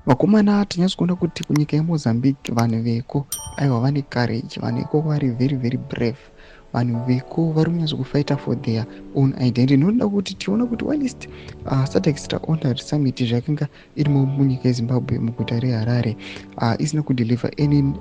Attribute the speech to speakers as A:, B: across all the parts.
A: Vakomana, tinyatsokuona kuti kunyika yeMozambique vanhu veko, aiwa, vane courage. Vanhu veko vari very very brave. Vanhu veko vari kunyatso kufighta for their own identity. Noda kuti tiona kuti whilst SADC Extraordinary Summit zvakanga irimo munyika yeZimbabwe, muguta reHarare, isina kudeliver any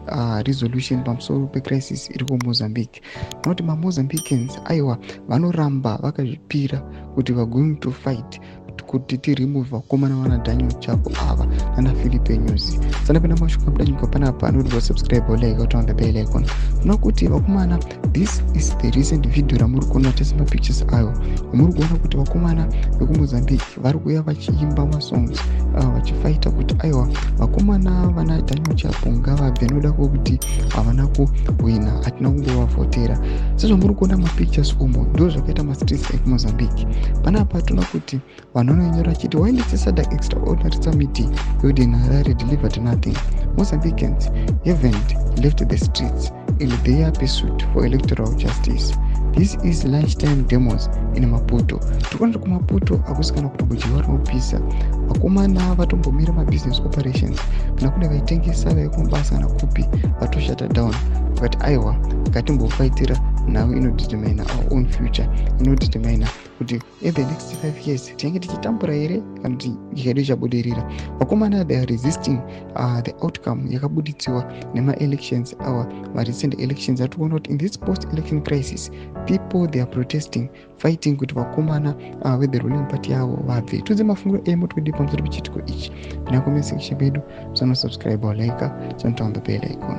A: resolution pamusoro pecrisis iri kuMozambique, nokuti maMozambicans, aiwa, vanoramba vakazvipira kuti we are going to fight kuti tiremove vakomana vana Daniel Chapo ava nana Filipe Nyusi. Sanapinda mashoko amudanyika panapa, anoti subscribe, like, turn on the bell icon. Nokuti vakomana, this is the recent video ramuri kuona tese, mapictures ayo muri kuona kuti vakomana vekuMozambique vari kuuya vachiimba masongs, vachifaita kuti aiwa, vakomana vana Daniel Chapo ngavabve, noda kwokuti havana kuhwina, hatina kungovavhotera. Sezvamuri kuona mapictures umo, ndo zvakaita mastreets ekuMozambique. Panapa toona kuti vanhu vanonyora vachiti, "While SADC Extraordinary Summit held in Harare delivered nothing, Mozambicans haven't left the streets in their pursuit for electoral justice. This is lunchtime demos in Maputo." Tikuona kuti kuMaputo hakusi kana kutombodyiwa rinopisa. Vakomana vatombomira mabusiness operations, kana kune vaitengesa, vaikumabasa, kana kupi, vatoshata down, vakati aiwa, ngatimbofaitira nhau inodetermina our own future, inodetermina kuti in the next 5 years tinenge tichitambura here kana kuti nyika yedu ichabudirira. Vakomana, they are resisting the outcome yakabuditsiwa nemaelections, our marecent elections. Atiri kuona kuti in this post election crisis, people, they are protesting, fighting kuti vakomana vethe ruling party yavo vabve. Tudze mafungiro emutwedi pamusoro pechiitiko ichi pina comment section pedu. Sanosubscribe, like, turn on the bell icon.